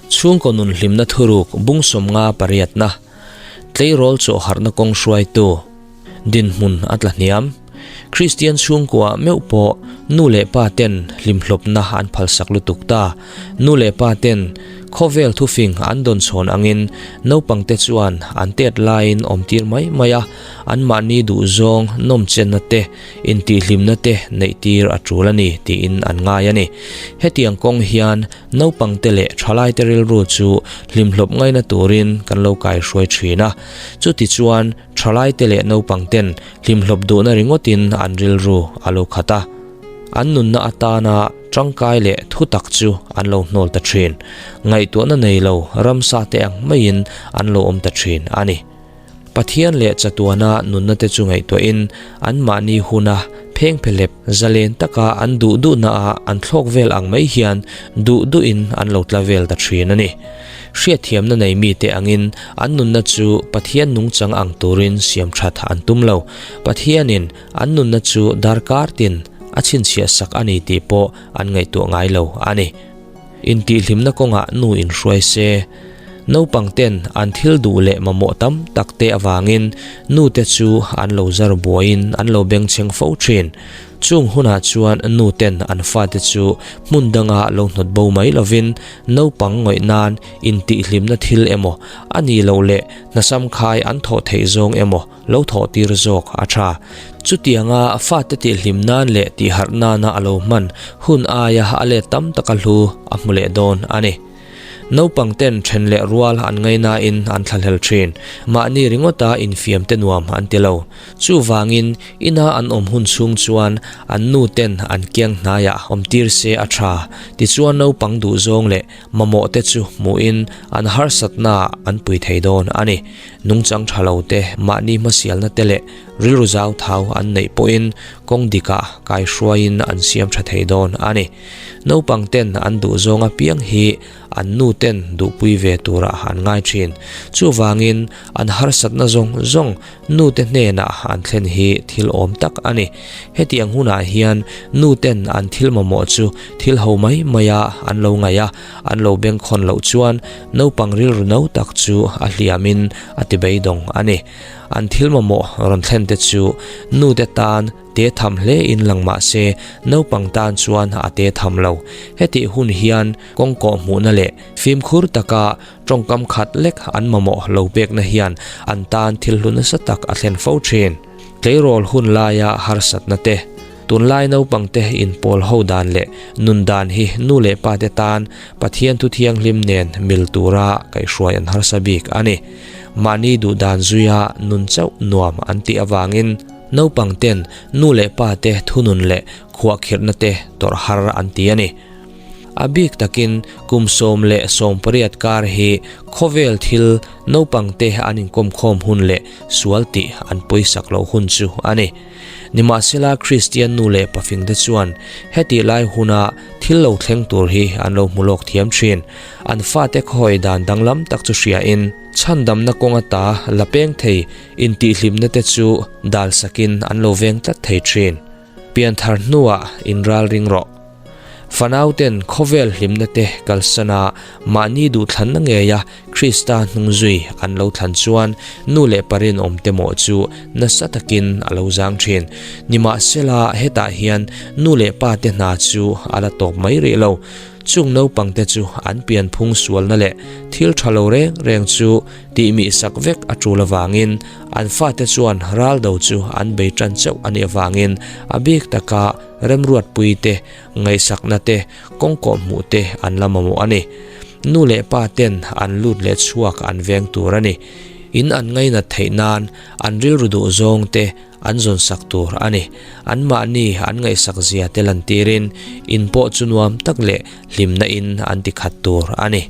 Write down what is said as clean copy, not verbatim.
Chhungkaw nun hlimna thuruk bung 50 pariatna, Tleirawl chawhharhna kawng hruaitu, dinhmun a tla hniam. Kristian chhungkua meuh pawh nu leh pa ten hlimhlawpna an phalsak lutuk ta. Nu leh pa ten khawvel thufing an dawn chhawn angin naupangte chuan an tet laiin awmtir mai mai a, anmahni duhzawng nawmchenna te, intihhlimna te neihtir a tul a ni tiin an ngai a ni. Hetiang kawng hian naupangte leh thalaite rilru chu hlimhlawp ngaina turin kan lo kaihruai thin a, chutichuan Thalaite leh naupangten hlimhlawp duhna ringawtin an rilru a lo khat a, an nunna atana tangkai leh thu tak chu an lo hnawl ta thin. Ngaihtuahna nei lo ramsa te ang maiin an lo awm ta thin a ni. Pathian leh chatuana nunna te chu ngaihtuahin anmahni huna phengphelep zalen taka an duh duhnaah an thlawk vel ang mai hian duh duhin an lo tla vel ta thin a ni. Hriatthiamna nei mite angin an nunna chu Pathian nungchang ang turin siam that an tum lo. Pathianin an nunna chu darkar tin a chhinchhiah sak a ni tih pawh an ngaihtuah ngai lo a ni. Intihhlimna kawngah nu inhruai se. Naupangten an thil duh leh mamawh tam tak te avangin nute chu an lo zar buaiin an lo bengchheng fo thin. Chung hunah chuan nuten an fate chu hmun danga lo hnawt bo mai lovin Naupang ngawih nan intihhlimna thil emaw, a nih loh leh hnasam khai an thawh theih zawng emaw lo thawh tir zawk a tha. Chutianga fate tihhlim nan leh tihharh nana a lo hman hun aia a let tam taka hlu a hmu leh dawn a ni. Naupang ten then leh rual an ngaihnain an thlahlel thin. Mahni ringawta infiam te nuam an ti lo. Chuvangin, ina an awm hun chhung chuan an nu ten an kiang hnaiah awm tir se a tha. Tichuan naupang duhzawng leh mamawh te chu hmuhin an harsatna an pui thei dawn a ni. Nungchang tha lo te, mahni hmasialna te leh rilru zau thau an neih pawhin kawng dikah kaihruaiin an siam tha thei dawn a ni. Naupang ten an duhzawng apiang hi An nu ten duhpui ve turah an ngai thin. Chuvangin an harsatna zawng zawng nu te hnenah an thlen hi thil awm tak a ni. Hetiang hunah hian nu ten an thil mamawh chu thil ho mai maia an lo ngaih a, an lo bengkhawn loh chuan naupang rilru no tak chu a hliamin a ti beidawng a ni. An thil mamawh rawn thlen te chu nu te tan Te tham hle in lang mah se, naupang tan chuan a te tham lo. Hetih hun hian kawngkawh hmuhna leh fimkhur taka tawngkam khat lek an mamawh lo pekna hian an tan thil hlu nasa tak a thlen fo thin. Tleirawl hun laia harsatna te, tunlai naupangte inpawl ho dan leh nun dan hi nu leh pate tan Pathian thu thianghlim nen mil tura kaihhruai an harsa bik a ni. Mahni duhdan zuia nun chauh nuam an tih avangin, Naupang ten nu leh pa te thunun leh khuahkhirhna te tawrh har an ti a ni. A bik takin kum 18 kar hi khawvel thil naupang te an inkawmkhawm hun leh sual tih an pawisak loh hun chu a ni. Nimahsela Kristian nu leh pafing te chuan hetih lai huna thil lo thleng tur hi an lo hmu lawk thiam thin. An fate khawi dan danglam tak chu hriain chhandamna kawng ata la peng thei Intihhlimna te chu dal sakin an lo veng tlat thei thin. Pianthar hnuah inralring rawh. Fanau ten khawvel hlimna te kalsana mahni duhthlanna ngeia Krista hnungzui an lo thlan chuan nu leh pa rinawm te mawh chu nasa takin a lo zang thin. Nimahsela hetah hian nu leh pa te hna chu a la tawp mai rih lo. Chung naupang te chu an pianphung sualna leh thil tha lo reng reng chu Tihmih sak vek a tul avangin an fate chuan raldo chu an bei tan chauh a nih avangin a bik taka remruatpui te, ngaihsakna te, kawngkawh hmuh te an la mamawh a ni. Nu leh pa ten an lut leh chhuak an veng tur a ni. In an ngainat theih nan an rilru duh zawng te an zawn sak tur a ni. Anmahni an ngaihsak zia te lantirin in pawh chu nuam tak leh hlimna in an ti khat tur a ni.